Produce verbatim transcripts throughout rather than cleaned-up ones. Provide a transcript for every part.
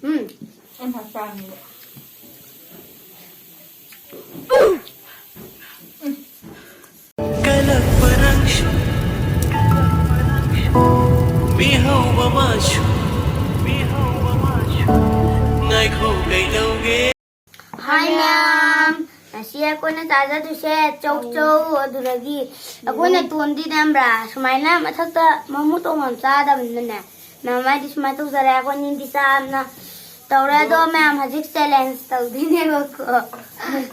ꯎꯝ꯫ ꯑꯩ ꯐꯖ ꯆꯥꯅꯤꯡꯕ꯫ ꯀꯂꯛꯄ ꯅꯪꯁꯨ, ꯃꯤꯍꯧꯕ ꯃꯥꯁꯨ, ꯉꯥꯏꯈꯣ ꯀꯩꯗꯧꯒꯦ? ꯍꯥꯏ ꯃꯌꯥꯝ, ꯉꯁꯤ ꯑꯩꯈꯣꯏꯅ ꯆꯥꯖꯗꯣꯏꯁꯦ ꯆꯧ ꯆꯧ, ꯑꯗꯨꯗꯒꯤ ꯑꯩꯈꯣꯏꯅ ꯇꯣꯟꯗꯤ ꯅꯝꯕ꯭ꯔꯥ ꯁꯨꯃꯥꯏꯅ ꯃꯊꯛꯇ ꯃꯃꯨꯠ ꯇꯣꯡꯐꯝ ꯆꯥꯗꯕꯅꯤꯅꯅꯦ, ꯃꯌꯥꯝ ꯍꯥꯏꯗꯤ ꯁꯨꯃꯥꯏꯅ ꯇꯧꯖꯔꯦ꯫ ꯑꯩꯈꯣꯏ ꯅꯤꯡꯗꯤ ꯆꯥꯝꯅ ꯇꯧꯔꯦ꯫ ꯑꯗꯣ ꯃꯌꯥꯝ ꯍꯧꯖꯤꯛ ꯆꯦꯂꯦꯟꯖ ꯇꯧꯗꯣꯏꯅꯦꯕꯀꯣ꯫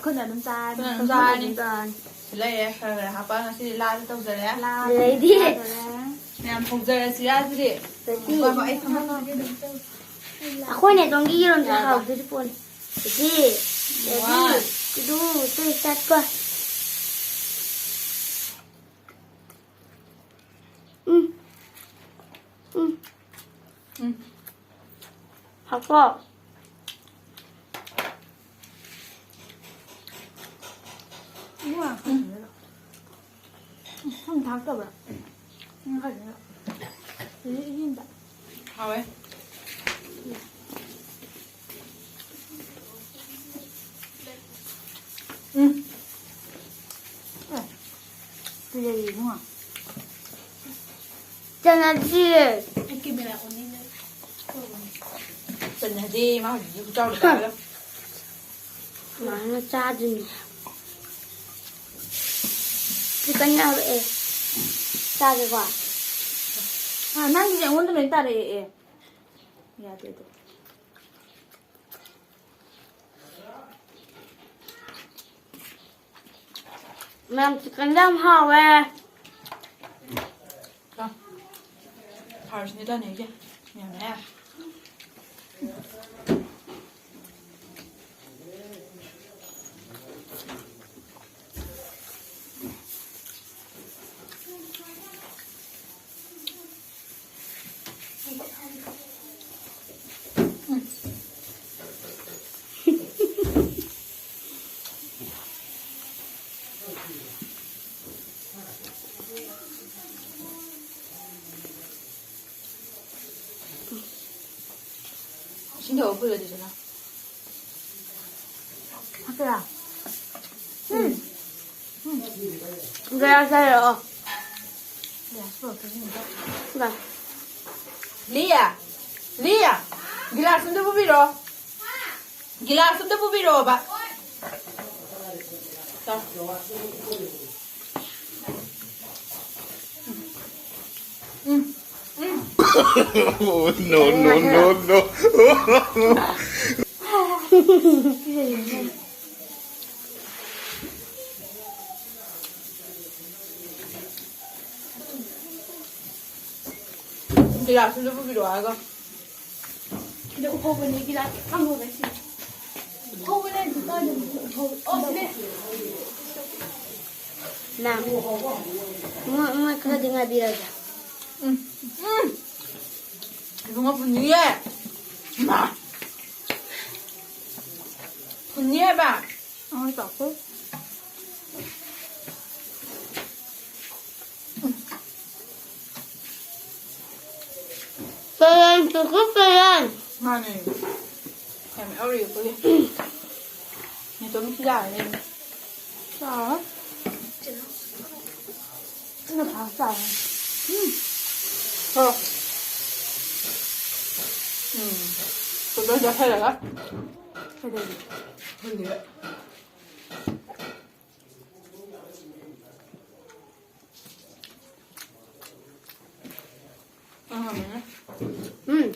ꯈꯨꯠꯅ ꯑꯗꯨꯝ ꯆꯥꯔꯅꯤ꯫ ꯈꯨꯠꯅ ꯑꯗꯨꯝ ꯆꯥꯔꯅꯤ꯫ ꯆꯥꯔꯅꯤ꯫ ꯁꯤ ꯂꯩꯔꯦ, ꯈꯔ ꯈꯔ ꯍꯥꯞꯄ ꯉꯁꯤꯗꯤ ꯂꯥꯗ ꯇꯧꯖꯔꯦ꯫ ꯂꯥꯗ ꯑꯗꯩꯗꯤ ꯇꯧꯖꯔꯦ꯫ ꯃꯌꯥꯝ ꯍꯧꯖꯔꯁꯤꯔꯥ ꯑꯗꯨꯗꯤ? ꯑꯗꯩꯗꯤ ꯕꯕꯥ, ꯑꯩ ꯊꯝꯃꯒꯦ ꯑꯗꯨꯝ ꯇꯧ꯫ ꯑꯩꯈꯣꯏꯅꯦ ꯑꯗꯣꯝꯒꯤ ꯌꯦꯔꯨꯝꯁꯦ ꯌꯥꯔꯕ? ꯍꯥꯎꯗꯣꯔꯤ ꯄꯣꯠꯅꯤ꯫ ꯑꯗꯨꯗꯤ, ꯋꯥ꯫ ꯑꯗꯨꯗꯤ, ꯑꯗꯨ, ꯑꯗꯨ ꯆꯠꯄ꯫ ꯎꯝ꯫ ꯎꯝ꯫ ꯎꯝ꯫ ꯍꯥꯎꯀꯣ? ꯏꯕꯨꯡꯉꯣ, ꯎꯝ꯫ ꯊꯨꯝ ꯊꯥꯛꯇꯕ꯭ꯔꯥ? ꯎꯝ, ꯈꯔ ꯈꯔ꯫ ꯍꯧꯖꯤꯛ ꯏꯁꯤꯡꯗ꯫ ꯍꯥꯎꯋꯦ꯫ ꯎꯝ꯫ ꯑꯦ, ꯀꯩꯗꯧꯔꯤꯅꯣ? ꯆꯅꯗ꯭ꯔꯤꯌꯦ꯫ ꯑꯩ camera on ꯅꯤꯅꯦ꯫ ꯆꯟꯅꯗꯦ, ꯃꯥ ꯍꯧꯖꯤꯛꯀꯤ ꯈꯨꯆꯥꯎꯗꯣ ꯇꯥꯕꯗ꯫ ꯁꯨꯃꯥꯏꯅ ꯆꯥꯗꯣꯏꯅꯦ꯫ ꯆꯤꯛꯀꯟ ꯌꯥꯎꯔꯛꯑꯦ꯫ ꯆꯥꯒꯦꯀꯣ꯫ ꯑ, ꯅꯪꯒꯤꯁꯦ ꯑꯩꯉꯣꯟꯗ ꯂꯣꯏ ꯇꯥꯔꯛꯑꯦ꯫ ꯌꯥꯗꯦ ꯑꯗꯣ꯫ ꯃꯌꯥꯝ ꯆꯤꯛꯀꯟꯗꯣ ꯌꯥꯝ ꯍꯥꯎꯋꯦ꯫ ꯆꯥꯎ꯫ ꯐꯥꯔꯁꯅꯦ ꯇꯥꯅꯩꯁꯦ꯫ ꯌꯥꯝꯃꯦ꯫ ꯏꯁꯤꯡ ꯊꯛꯑꯣ, ꯐꯨꯜꯂꯗꯤ ꯆꯅꯥ꯫ ꯍꯥꯞꯄꯤꯔꯥ? ꯎꯝ꯫ ꯎꯝ꯫ ꯒ꯭ꯂꯥꯁ ꯂꯩꯔꯛꯑꯣ꯫ ꯒ꯭ꯂꯥꯁ ꯄꯨꯔꯛꯇ꯭ꯔꯤꯁꯤꯅ꯫ ꯂꯤꯌꯥ! ꯂꯤꯌꯥ! ꯒꯤꯂꯥꯁ ꯑꯝꯇ ꯄꯨꯕꯤꯔꯛꯑꯣ꯫ ꯒꯤꯂꯥꯁ ꯑꯝꯇ ꯄꯨꯕꯤꯔꯛꯑꯣꯕ꯫ ꯆꯥꯎ꯫ ꯎꯝ꯫ ꯎꯝ꯫ ꯎꯝ꯫ Oh, no, no, no, no. ꯒꯤꯂꯥꯁꯇꯨꯗ ꯄꯨꯕꯤꯔꯛꯑꯣ ꯍꯥꯏꯒ꯫ ꯁꯤꯗ ꯎꯍꯧꯕꯅꯦ, ꯒꯤꯂꯥꯁ ꯊꯝꯍꯧꯔꯦ ꯁꯤꯗ꯫ ꯎꯍꯧꯕꯅꯦ, ꯗꯨꯀꯥꯟꯗ ꯎꯍꯧ-, ꯑꯣ, ꯁꯤꯗ꯫ ꯅꯪ꯫ ꯃꯣꯏ, ꯃꯣꯏ ꯈꯔꯗꯤ ꯉꯥꯏꯕꯤꯔꯒꯦ꯫ ꯎꯝ꯫ ꯎꯝ꯫ ꯏꯕꯨꯡꯉꯣ ꯄꯨꯟꯅꯤꯌꯦ꯫ ꯏꯃꯥ꯫ ꯄꯨꯟꯅꯤ ꯍꯥꯏꯕ꯫ ꯑꯉꯥꯡ ꯆꯥꯎꯈꯠ꯫ ꯄꯦꯔꯦꯟ ꯇꯨꯁꯨ ꯄꯦꯔꯦꯟ꯫ ꯃꯥꯅꯦ꯫ ꯌꯥꯝ ꯌꯥꯎꯔꯤ ꯑꯩꯈꯣꯏꯒꯤ꯫ ꯅꯦꯇꯣꯝ ꯐꯤꯗꯥ ꯂꯩꯔꯝꯃꯦ꯫ ꯆꯥꯎꯔꯦ꯫ ꯑꯩꯅ ꯐꯥꯔꯁ ꯇꯥꯔꯦ꯫ ꯎꯝ꯫ ꯍꯣ꯫ ꯎꯝ꯫ ꯐꯖꯅ ꯆꯥꯁꯜꯂꯒ꯫ ꯀꯩꯗꯧꯔꯤ? ꯈꯪꯗꯦ꯫ ꯎꯝ꯫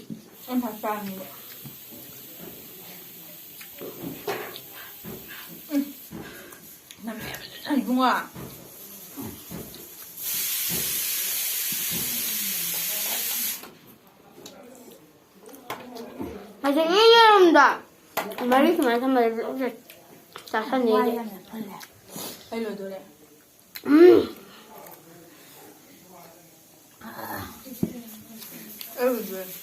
ꯎꯝ꯫ ꯏꯕꯨꯡꯉꯣ꯫ ꯍꯧꯖꯤꯛꯀꯤ ꯌꯦꯔꯨꯝꯗꯣ ꯃꯔꯤ ꯁꯨꯃꯥꯏꯅ ꯊꯝꯕꯗ ꯆꯥꯁꯟꯅꯤꯡꯉꯤ꯫ ꯑꯩ ꯂꯣꯏꯗꯣꯔꯦ꯫ ꯎꯝ꯫ ꯑꯩ ꯂꯣꯏꯗꯣꯔꯦ꯫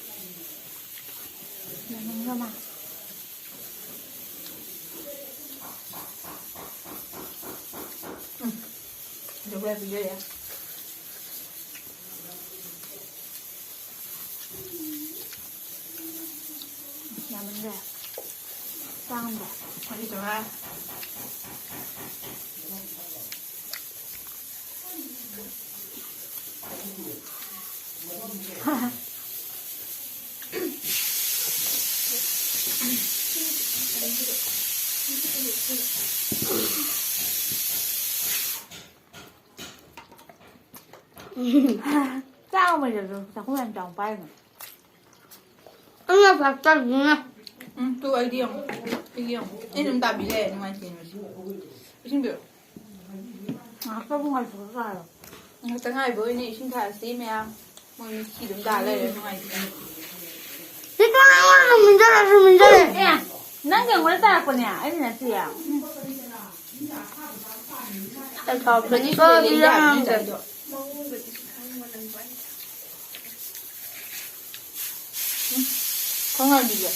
ꯎꯝ꯫ ꯑꯗꯨꯒ ꯄꯤꯖꯔꯦ꯫ ꯇꯥꯡꯕ꯫ ꯃꯔꯤ ꯆꯥꯝꯃꯉꯥ꯫ ꯆꯥꯎꯕꯗꯁꯨ ꯆꯥꯛꯈꯨꯝ ꯌꯥꯝ ꯆꯥꯎ ꯄꯥꯏꯅ꯫ ꯑꯩꯅ ꯐꯥꯁ ꯇꯥꯗꯣꯏꯅꯦ꯫ ꯎꯝ, ꯇꯨ ꯑꯩꯗꯤ ꯌꯦꯡꯉꯣ꯫ ꯑꯩꯗꯤ ꯌꯦꯡꯉꯣ꯫ ꯑꯩ ꯑꯗꯨꯝ ꯇꯥꯕꯤ ꯂꯩꯔꯦ, ꯅꯨꯡꯉꯥꯏꯇꯦ ꯉꯁꯤ꯫ ꯏꯁꯤꯡ ꯄꯤꯔꯛꯑꯣ꯫ ꯉꯥꯏꯍꯥꯛꯇꯕꯨ ꯉꯥꯏꯊꯣꯛꯑ ꯆꯥꯔꯣ꯫ ꯉꯥꯛꯇ ꯉꯥꯏꯕ ꯑꯣꯏꯅ ꯏꯁꯤꯡ ꯊꯥꯔꯁꯤ ꯃꯌꯥꯝ꯫ ꯃꯣꯏ ꯃꯤꯠꯁꯤ ꯑꯗꯨꯝ ꯇꯥ ꯂꯩꯔꯦ, ꯅꯨꯡꯉꯥꯏꯇꯦ꯫ ꯁꯤ ꯀꯣꯟꯅ ꯑꯩꯉꯣꯟꯗ ꯁꯨꯝ ꯏꯟꯖꯜꯂꯦ, ꯁꯨꯝ ꯏꯟꯖꯜꯂꯦ꯫ ꯑꯦ, ꯅꯪ ꯌꯦꯡꯉꯨꯔ ꯆꯥꯔꯛꯄꯅꯦ, ꯑꯩꯅ ꯅꯠꯇꯤꯌꯦ꯫ ꯑꯩ ꯊꯥꯎ ꯐ꯭ꯔꯤꯠ ꯀꯣ ꯕꯤꯔꯥꯡꯗ꯫ ꯈꯣꯡꯍꯥꯏꯕꯤꯒꯦ꯫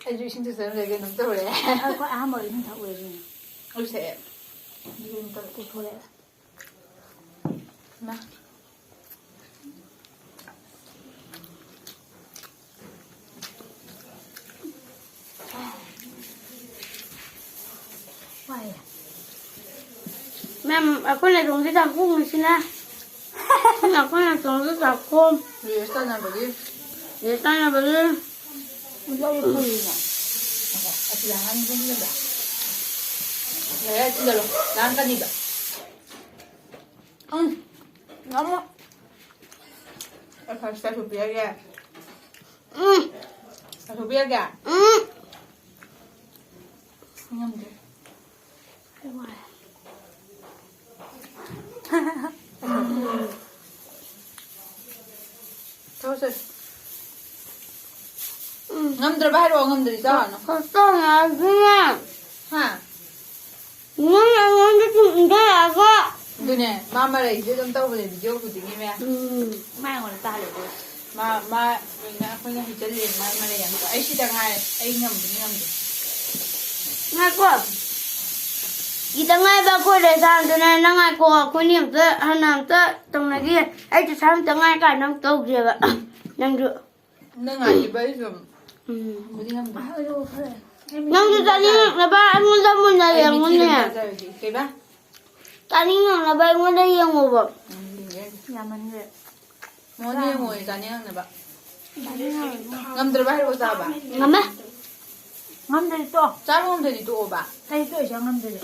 ꯑꯩꯁꯨ ꯏꯁꯤꯡ ꯊꯛꯆꯜꯂꯨꯔꯦ, ꯀꯩꯅꯣꯝ ꯇꯧꯔꯦ꯫ ꯑꯩꯈꯣꯏ ꯑꯍꯥꯟꯕ ꯏꯁꯤꯡ ꯊꯛꯎꯔꯦ ꯑꯗꯨꯅ꯫ ꯑꯩꯁꯨ ꯊꯛꯑꯦ꯫ ꯑꯗꯨꯒꯤ ꯀꯩꯅꯣ ꯇꯧꯔꯦ꯫ ꯄꯨꯊꯣꯔꯛꯑꯦ꯫ ꯃꯥ꯫ ꯋꯥꯏꯌꯦ꯫ ꯃꯦꯝ, ꯑꯩꯈꯣꯏꯅ ꯊꯣꯡꯁꯤ ꯆꯥꯛꯈꯨꯝꯁꯤꯅ꯫ ꯁꯤꯅ ꯑꯩꯈꯣꯏꯅ ꯊꯣꯡꯁꯤ ꯆꯥꯛꯈꯨꯝ꯫ ꯔꯦꯁ ꯇꯥꯅꯕꯒꯤ꯫ ꯔꯦꯁ ꯇꯥꯅꯕꯒꯤ꯫ ꯑꯗꯨ ꯑꯩ ꯐꯨꯔꯤꯅꯦ꯫ ꯑꯁꯤꯗ ꯍꯥꯟꯅ ꯐꯨꯝꯖꯤꯜꯂꯣ꯫ ꯂꯩꯔ ꯊꯤꯜꯂꯣ꯫ ꯂꯥꯡꯉꯛꯀꯅꯤꯕ꯫ ꯎꯝ꯫ ꯉꯝꯃꯣ꯫ ꯑꯩ ꯈꯔ ꯁꯤꯗꯁꯨ ꯄꯤꯔꯒꯦ꯫ ꯎꯝ꯫ ꯀꯩꯁꯨ ꯄꯤꯔꯛꯀꯦ? ꯎꯝ꯫ ꯉꯝꯗ꯭ꯔꯦ꯫ ꯑꯩ ꯋꯥꯔꯦ꯫ ꯊꯕꯛ ꯆꯠ-, ꯎꯝ꯫ ꯉꯝꯗ꯭ꯔꯕ ꯍꯥꯏꯔꯛꯑꯣ, ꯉꯝꯗ꯭ꯔꯗꯤ ꯆꯥꯔꯅꯨ꯫ ꯍꯣꯁꯇꯦꯜ ꯉꯥꯏꯕꯁꯤꯅ꯫ ꯍꯥ? ꯅꯪ ꯑꯩꯉꯣꯟꯗ ꯁꯨꯝ ꯏꯟꯖꯜꯂꯛꯑꯒ꯫ ꯑꯗꯨꯅꯦ, ꯃꯥ ꯃꯔꯩꯁꯦ ꯑꯗꯨꯝ ꯇꯧꯕꯅꯦ video ꯈꯨꯗꯤꯡꯒꯤ ꯃꯌꯥꯝ꯫ ꯎꯝ꯫ ꯃꯥ ꯑꯩꯉꯣꯟꯗ ꯇꯥꯍꯜꯂꯦ ꯑꯗꯨꯒ꯫ ꯃꯥ, ꯃꯥ ꯂꯣꯏꯅ ꯑꯩꯈꯣꯏꯅ ꯍꯩꯖꯜꯂꯦ, ꯃꯥ ꯃꯔꯩ ꯌꯥꯝ ꯇꯧ-, ꯑꯩ ꯁꯤꯗ ꯉꯥꯏꯔꯦ, ꯑꯩ ꯉꯝꯕꯅꯤ ꯉꯝꯗꯦ꯫ ꯉꯥꯏꯈꯣ꯫ ꯈꯤꯇꯪ ꯉꯥꯏꯕ ꯑꯩꯈꯣꯏ ꯂꯩꯁꯥꯝꯗꯨꯅ ꯅꯪ ꯉꯥꯏꯈꯣ, ꯑꯩꯈꯣꯏꯅꯤ ꯑꯝꯇ ꯍꯥꯟꯅ ꯑꯝꯇ ꯇꯧꯅꯈꯤ꯫ ꯑꯩ ꯆꯦꯁꯥꯝ ꯑꯝꯇ ꯉꯥꯏ ꯀꯥꯏꯅ ꯑꯃꯨꯛ ꯇꯧꯗ꯭ꯔꯦꯕ꯫ ꯅꯪꯁꯨ꯫ ꯅꯪ ꯉꯥꯏꯈꯤꯕ ꯑꯩꯁꯨ꯫ ꯎꯝ꯫ ꯉꯝꯕꯨꯗꯤ ꯉꯝꯗꯦ꯫ ꯅꯪꯁꯨ ꯆꯥꯅꯤꯡꯉꯛꯅꯕ ꯑꯩꯉꯣꯟꯗ ꯃꯨꯟꯅ ꯑꯩ ꯃꯤꯊꯤ ꯌꯦꯡꯉꯨꯅꯦ꯫ ꯑꯗꯨꯝ ꯆꯥꯖꯔꯒꯦ꯫ ꯀꯩꯕꯥ? ꯆꯥꯅꯤꯡꯉꯛꯅꯕ ꯑꯩꯉꯣꯟꯗ ꯌꯦꯡꯉꯣꯕ꯫ ꯎꯝ, ꯌꯦꯡꯒꯦ꯫ ꯌꯥꯝꯃꯟꯈ꯭ꯔꯦ꯫ ꯃꯉꯣꯟꯗ ꯌꯦꯡꯉꯣꯏ ꯆꯥꯅꯤꯡꯉꯛꯅꯕ꯫ ꯆꯥꯅꯤꯡꯉꯛꯅꯕ꯫ ꯉꯝꯗ꯭ꯔꯕ ꯍꯥꯏꯔꯛꯑꯣ ꯆꯥꯕ? ꯉꯝꯃꯦ꯫ ꯉꯝꯗ꯭ꯔꯗꯤ ꯇꯣꯛꯑꯣ꯫ ꯆꯥꯕ ꯉꯝꯗ꯭ꯔꯗꯤ ꯇꯣꯛꯑꯣꯕ꯫ ꯀꯩ ꯇꯣꯛꯏꯁꯦ ꯉꯝꯗ꯭ꯔꯗꯤ?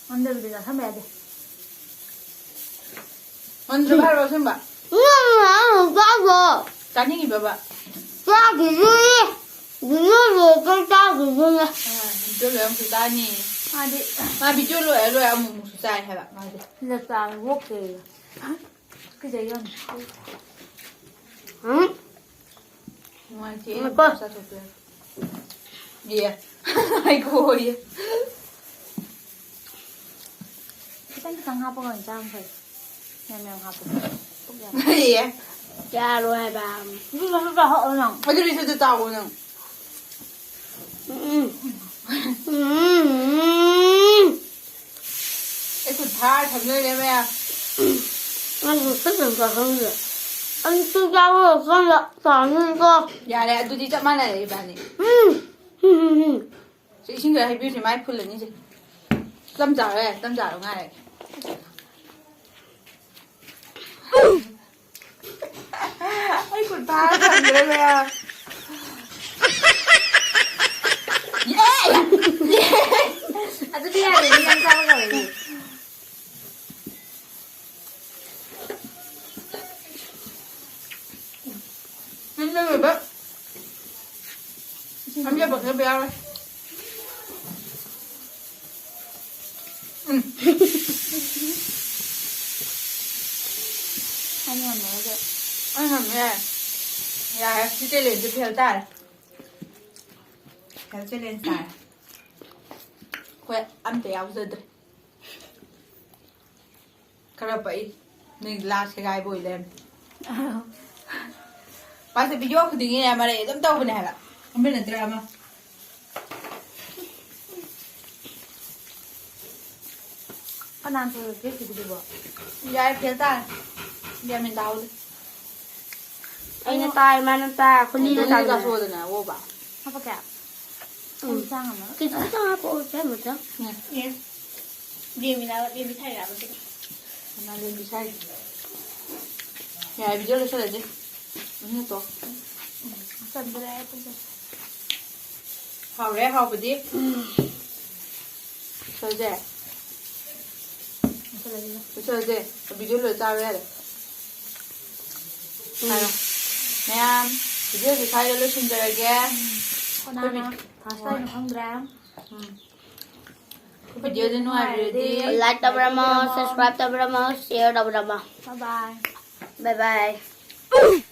ꯉꯝꯗꯕꯗꯤ ꯆꯥꯁꯟꯕ ꯌꯥꯗꯦ꯫ ꯉꯝꯗ꯭ꯔꯕ ꯍꯥꯏꯔꯛꯑꯣ ꯑꯁꯦꯡꯕ? ꯉꯝꯃꯦ, ꯑꯩꯅ ꯆꯥꯗ꯭ꯔꯣ? ꯆꯥꯅꯤꯡꯉꯤꯕꯕ? ꯆꯥꯈꯤꯗꯨꯅꯤ꯫ ꯚꯤꯗꯤꯑꯣ ꯂꯣꯏꯔꯒ ꯆꯥꯈꯤꯗꯨꯅꯤ꯫ ꯑꯥ, ꯚꯤꯗꯤꯑꯣ ꯂꯣꯏꯔ ꯑꯃꯨꯛꯁꯨ ꯆꯥꯅꯤ꯫ ꯃꯥꯗꯤ ꯃꯥ ꯚꯤꯗꯤꯑꯣ ꯂꯣꯏꯔ ꯂꯣꯏꯔ ꯑꯃꯨꯛ ꯑꯃꯨꯛꯁꯨ ꯆꯥꯏ ꯍꯥꯏꯕ ꯃꯥꯗꯤ꯫ ꯁꯤꯗ ꯆꯥꯕ ꯑꯣꯛꯇꯦꯌꯦ꯫ ꯀꯤꯖꯩ ꯌꯥꯝ꯫ ꯎꯝ꯫ ꯅꯨꯡꯉꯥꯏꯇꯦ, ꯉꯥꯏꯈꯣ꯫ ꯆꯥꯊꯣꯛꯄꯤꯔꯣ꯫ ꯌꯦ꯫ ꯉꯥꯏꯈꯣꯌꯦ꯫ ꯈꯤꯇꯪ ꯈꯤꯇꯪ ꯍꯥꯞꯄꯒ ꯑꯣꯏꯅ ꯆꯥꯕꯅ ꯐꯩ꯫ ꯌꯥꯝ ꯌꯥꯝ ꯍꯥꯞꯄꯗꯤ ꯄꯨꯛ ꯌꯥꯝ ꯌꯦ꯫ ꯌꯥꯔꯣꯏ ꯍꯥꯏꯕ꯫ ꯑꯗꯨ ꯃꯁꯨ ꯆꯥꯊꯣꯛꯑꯣ ꯅꯪ꯫ ꯑꯗꯨꯗꯤ ꯁꯤꯗ ꯆꯥꯎꯑꯣ ꯅꯪ꯫ ꯎꯝ꯫ ꯎꯝ꯫ ꯑꯩ ꯈꯨꯠ ꯐꯥꯔ ꯊꯝꯗꯣꯏꯅꯦ ꯃꯌꯥꯝ꯫ ꯅꯪꯁꯨ ꯈꯨꯠ ꯌꯥꯝ ꯆꯥꯁꯟꯕꯤꯔꯦ꯫ ꯑꯩ ꯆꯥꯛ ꯆꯥꯕ ꯂꯣꯏꯔꯀꯥꯟꯗ ꯆꯥꯅꯤꯀꯣ꯫ ꯌꯥꯔꯦ, ꯑꯗꯨꯗꯤ ꯆꯞ ꯃꯥꯟꯅꯔꯦ ꯏꯕꯥꯅꯤ꯫ ꯎꯝ꯫ ꯎꯝ, ꯎꯝ, ꯎꯝ꯫ ꯁꯤ ꯏꯁꯤꯡꯗ ꯍꯩꯕꯤꯔꯁꯤ, ꯃꯥꯏ ꯐꯨꯜꯂꯅꯤꯁꯦ꯫ ꯆꯝ ꯆꯥꯔꯣ ꯌꯥꯔꯦ, ꯆꯝ ꯆꯥꯔꯣ ꯉꯥꯏꯔꯒꯦ꯫ ꯑꯩ ꯈꯨꯠ ꯐꯥꯔ ꯊꯝꯈ꯭ꯔꯦ ꯃꯌꯥꯝ꯫ ꯌꯦ! ꯌꯦ! ꯑꯗꯨꯗꯤ ꯌꯥꯔꯦ, ꯃꯤ ꯌꯥꯝ ꯆꯥꯕ ꯀꯧꯋꯦ꯫ ꯌꯨꯝꯗ ꯂꯣꯏꯕ ꯁꯝꯖꯦꯠ ꯄꯛꯅꯕ ꯌꯥꯎꯔꯣꯏ꯫ ꯎꯝ꯫ ꯑꯩ ꯉꯝꯃꯔꯣꯏꯗ꯫ ꯑꯩ ꯉꯝꯃꯦ, ꯌꯥꯔꯦ꯫ ꯌꯥꯔꯦ, ꯁꯤ ꯆꯦꯂꯦꯟꯖꯁꯦ ꯐꯦꯜ ꯇꯥꯔꯦ꯫ ꯐꯦꯜ ꯆꯦꯂꯦꯟꯖ ꯇꯥꯔꯦ꯫ ꯑꯩꯈꯣꯏ ꯑꯝꯇ ꯌꯥꯎꯖꯗ꯭ꯔꯦ꯫ ꯈꯔ ꯄꯛꯏ꯫ ꯅꯣꯏ ꯂꯥ ꯁꯦꯒꯥꯏꯕ ꯑꯣꯏ ꯂꯩꯔꯝꯃꯦ꯫ ꯃꯥꯁꯦ ꯚꯤꯗꯤꯑꯣ ꯈꯨꯗꯤꯡꯒꯤꯅꯦ ꯃꯔꯩ ꯑꯗꯨꯝ ꯇꯧꯕꯅꯦ ꯍꯥꯏꯕ꯫ ꯑꯃ ꯅꯠꯇ꯭ꯔ ꯑꯃ꯫ ꯀꯅꯥꯅ ꯊꯣꯡꯉꯒꯦ ꯁꯤꯒꯤꯗꯨꯕꯣ? ꯌꯥꯏ, ꯐꯦꯜ ꯇꯥꯔꯦ꯫ ꯒ꯭ꯌꯥꯟ ꯃꯦꯟ ꯇꯥꯍꯧꯗꯦ꯫ ꯑꯩꯅ ꯇꯥꯏ, ꯃꯥꯅ ꯇꯥꯏ, ꯑꯩꯈꯣꯏꯅꯤꯅ ꯑꯗꯨꯗꯤ ꯇꯥꯃꯤꯟꯅꯔꯦ꯫ ꯆꯥꯊꯣꯛꯑꯣꯗꯅ, ꯑꯣꯕ꯫ ꯍꯥꯞꯄꯛꯀꯦ? ꯎꯝ꯫ ꯑꯩ ꯆꯥ ꯉꯝꯃꯔꯣꯏ꯫ ꯀꯦꯖꯤ ꯈꯤꯇꯪ ꯍꯥꯞꯄꯛꯑꯣ, ꯏꯆꯦ, ꯑꯃꯨꯛꯇ꯫ ꯎꯝ꯫ ꯑꯦ, ꯂꯦꯝꯃꯤꯅ, ꯂꯦꯝꯃꯤ ꯊꯥꯏꯔꯕ ꯑꯗꯨꯒ? ꯀꯅꯥ ꯂꯦꯝꯕꯤ ꯁꯥꯏ? ꯌꯥꯔꯦ, ꯚꯤꯗꯤꯑꯣ ꯂꯣꯏꯁꯜꯂꯁꯤ꯫ ꯎꯝ, ꯇꯣ꯫ ꯎꯝ, ꯆꯟꯗ꯭ꯔꯦ, ꯑꯩ ꯄꯨꯡ ꯆꯠ-, ꯍꯥꯎꯔꯦ, ꯍꯥꯎꯕꯗꯤ꯫ ꯎꯝ꯫ ꯁꯣꯏꯖꯦ꯫ ꯂꯣꯏꯁꯜꯂꯁꯤ꯫ ꯂꯣꯏꯁꯜꯂꯁꯦ꯫ ꯚꯤꯗꯤꯑꯣ ꯂꯣꯏ ꯆꯥꯕ ꯌꯥꯔꯦ꯫ ꯎꯝ꯫ ꯍꯥꯏꯔꯣ꯫ ꯃꯌꯥꯝ, ꯚꯤꯗꯤꯑꯣꯁꯦ ꯁ꯭ꯋꯥꯏꯗ ꯂꯣꯏꯁꯤꯟꯖꯔꯒꯦ꯫ ꯀꯅꯥꯅ ꯐꯥꯔꯁ ꯇꯥꯏꯅꯣ ꯈꯪꯗ꯭ꯔꯦ꯫ ꯎꯝ꯫ ꯚꯤꯗꯤꯑꯣꯁꯦ ꯅꯨꯡꯉꯥꯏꯕꯤꯔꯗꯤ like ꯇꯧꯕꯤꯔꯝꯃꯣ, subscribe ꯇꯧꯕꯤꯔꯝꯃꯣ, share ꯇꯧꯕꯤꯔꯝꯃꯣ꯫ Bye bye꯫ Bye bye꯫